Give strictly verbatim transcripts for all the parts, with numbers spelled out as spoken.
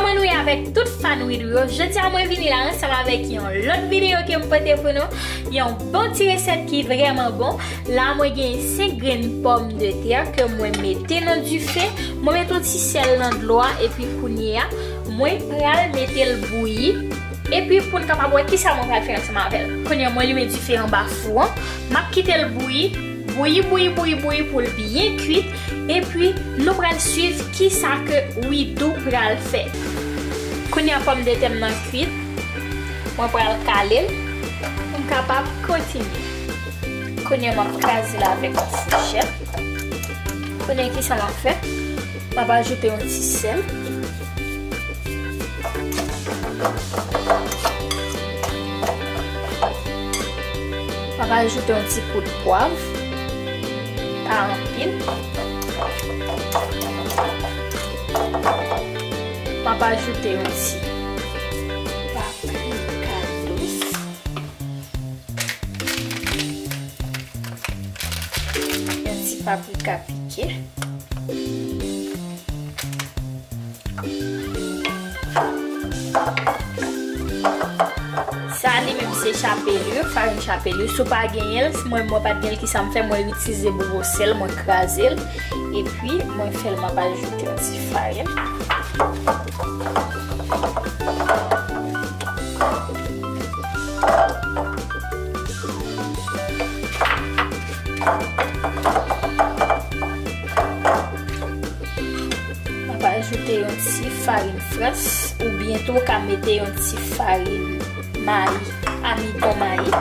Anmwey avèk tout fan Widoo yo, jodi a mwen vini la ansanm avèk yon lòt videyo ke m pote pou nou. Yon bon ti resèt ki vrèman bon. La mwen gen senk grenn pòmdetè ke mwen mete nan dife. Mwen mete yon ti sèl nan dlo a epi kounye a mwen pral mete l bouyi. Epi pou n kapab wè kisa mwen pral fè ansanm avè l. Kounye a mwen limen dife anba fou an. M ap kite l bouyi. Bouyi, bouyi, bouyi, bouyi pou l byen kuit. Epi nou pral swiv kisa ke Widoo pral fè. Kounye a pòmdetè m nan kuit. Mwen pral kale l pou m kapab kontinye. Kounye a m ap kraze l avèk yon fouchèt. Kounye a kisa m ap fè? M ap ajoute yon ti sèl. M ap ajoute yon ti poud pwav, pa anpil. M ap ajoute yon ti paprika dous. Yon ti paprika pike. Sa li menm se chapelure, farin chapelure. Si w pa genyen l, mwen, mwen pa t gen l, kisa m fè? Mwen itilize bobo sèl, mwen kraze l. Epi, mwen fè l, m ap ajoute yon ti farin. M ap ajoute yon ti farin frans, oubyen tou w ka mete yon ti farin mayi, amidon mayi.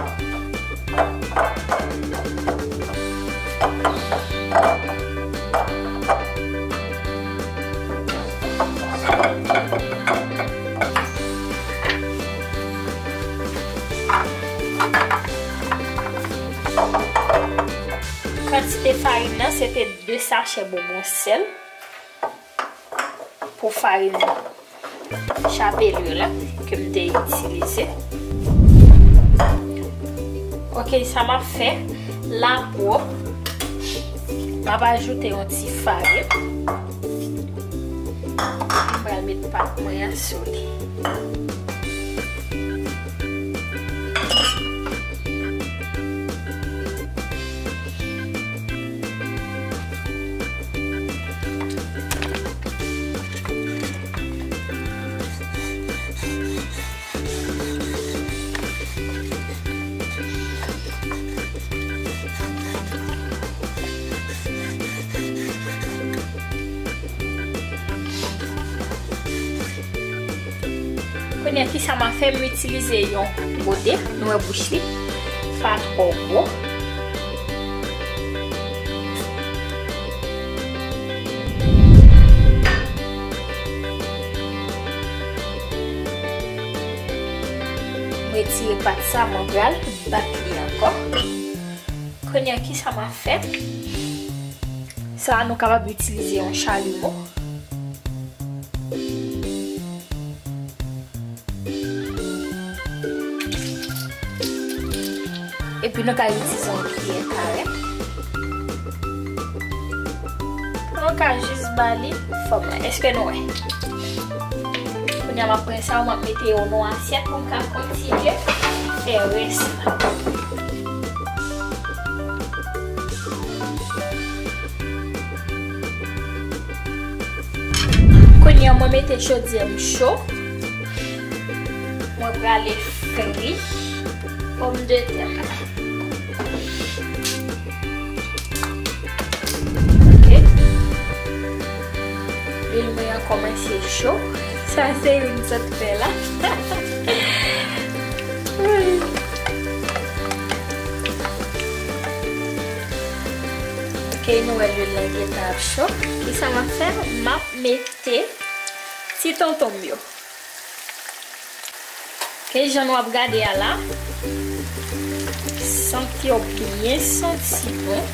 Kantite farin nan, se te de sachè bonbon sèl pou farin chapelure la ke m te itilize. Ok, sa m ap fè la pou m ap ajoute yon ti farin. M pral met pat mwen an sou li. Kounye a, kisa m ap fè? M itilize yon gode, nou wè bouch li pa twò gwo. M retire pat sa, mwen pral bat li ankò. Kounye a, kisa m ap fè? Sa a, nou kapab itilize yon chalimo. Epi nou ka itilize yon kiyè kare. Nou ka jis ba li fòm la. Èske nou wè? Kounye a m ap pran sa, m ap mete yo nan asyèt pou m ka kontinye fè rès la. Kounye a mwen mete chodyè m cho. Mwen prale fri pòmdetè la. Ok. Lwil mwen an kòmanse cho. Sa se youn sot fè la. Ok, nou wè lwil lan gentan ap cho. Kisa m ap fè? M ap mete ti tonton m yo. Ok, jan nou ap gade a la, santi yo byen santi bon.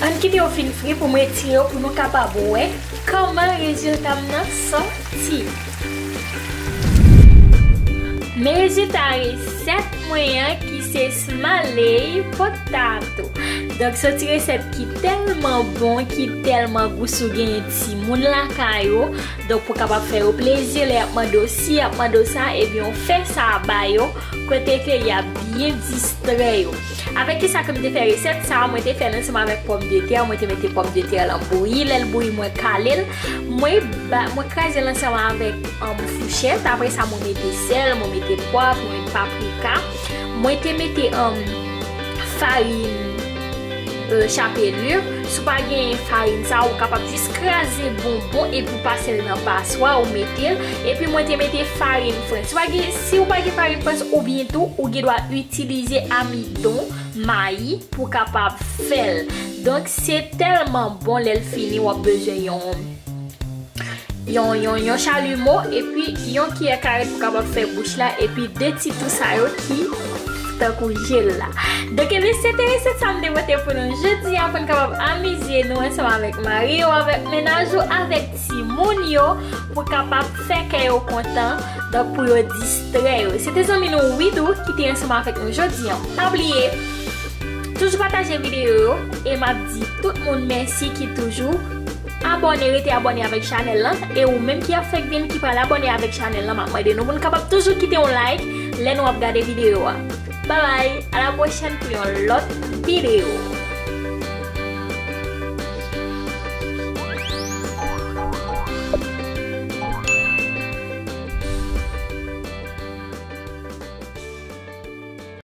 Ann kite yo fin fri pou m retire yo pou nou kapab wè kòman rezilta m nan santi. Men rezilta resèt mwen an ki se smiley potato. Donk se yon ti resèt ki tèlman bon, ki tèlman gou si w genyen timoun lakay ou. Donk pou w kapab fè yo plezi lè y ap mande w si, y ap mande w sa, ebyen w fè sa ba yo, kote ke y ap byen distrè yo. Avèk kisa ke m te fè resèt sa a? Mwen te fè l ansanm avèk pòmdetè. Mwen te mete pòmdetè lan bouyi. Lè l bouyi, mwen kale l. Mwen ba, mwen kraze l ansanm avèk um, fouchèt. Apre sa, mwen mete sèl, mwen mete pwav, mwen mete paprika. Mwen te mete um, farin euh, chapelure. Si w pa genyen farin sa, ou kapab jis kraze bonbon epi w pase l nan paswa, ou mete l. Epi mwen te mete farin frans. Si w pa gen, si w pa gen farin frans, oubyen tou, ou gen dwa itilize amidon mayi pou w kapab fè l. Donk, se tèlman bon, lè l fini, w ap bezwen yon yon, yon, yon chalimo, epi yon kiyè kare pou kapab fè bouch la, epi de ti tou sa yo ki tankou jel la. Donk, ebyen, se te resèt sa m te pote pou nou jodi a, pou n kapab amize nou ansanm avèk mari ou, avèk mennaj ou, avèk timoun yo, pou kapab fè kè yo kontan, donk pou yo distrè yo. Se te zanmi nou Widou ki te ansanm avèk nou jodi a. Pa bliye, toujou pataje videyo yo, e m ap di tout moun mèsi ki toujou abòne, rete abòne avèk chanèl lan. E ou menm ki ap fèk vin, ki pral abòne avèk chanèl lan, m ap mande nou pou n kapab toujou kite yon like lè nou ap gade videyo a. Babay, a la pwochèn pou yon lòt videyo.